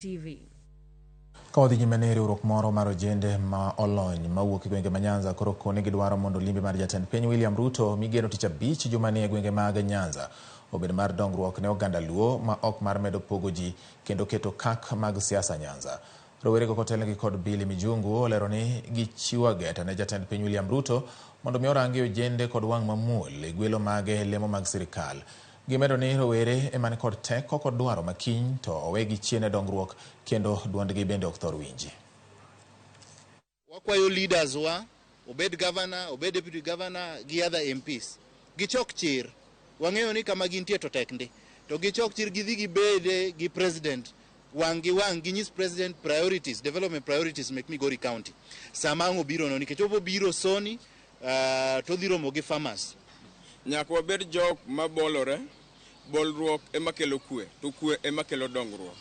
TV. Ka wadhi nyime ni riwruok moro mar ojende ma olony mawuok e gwenge ma Nyanza koro koni gidwaro mondo limbe mar jatend piny William Ruto migeno tich abich jumani e gwenge mag Nyanza obed mar dongruok ne oganda Luo ma ok mar medo pogo ji kendo keto kak mag siasa Nyanza. Rowerego kotelnegi kod Billy Mijungu olero ni gichiwo ageta ne jatend piny William Ruto mondo mi orangi ojende kod wang' mamuol e gwelo mage lemo mag sirikal. Gimedo ni rowere ema nikod teko kod dwaro makiny to owegi chien e dongruok kendo duondgi bende ok thor winji. Wakwayo leaders wa, obed governor, obed deputy governor gi other MPs, gichok chir. Wang'eyo ni kama gintie to tek ndi, to gichok chir, gidhi gibede gi president wang' gi wang', ginyis president priorities, development priorities mek Migori County sama ang' obiro no, nikech obiro soni to odhi romo gi farmers. Nyaka wabed jok mabolore. Bolruok ema kelo kwe, to kwe ema kelo dongruok.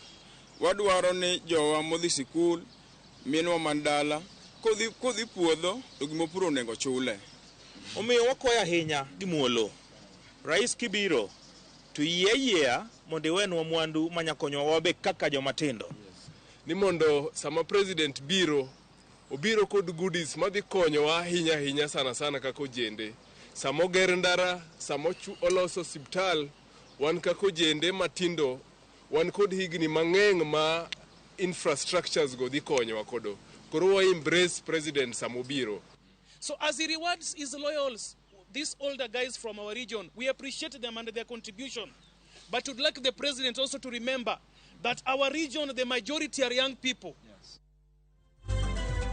Wadwaro ni jowa modhi sikul, minwa man dala kodhi puodho to gimopuro onego chule. Omiyo wakwayo ahinya gi muolo rais, kibiro to yie ayiea mondo iwenwa mwandu manyakonyowa wabe kaka joma tindo. Ni mondo sama president biro, obiro kod goodies madhi konyowa ahinya ahinya, sana sana kaka ojende. Sama oger ndara, sama oloso osiptal, wan kaka ojende matindo wan kod higni mang'eny ma infrastructures go dhi konyowa kodo. Koro wa embrace president sama obiro. So as he rewards his loyals, these older guys from our region, we appreciate them and their contribution. But would like the president also to remember that our region, the majority are young people.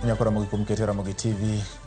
Nyako Ramogi kuom keto Ramogi TV.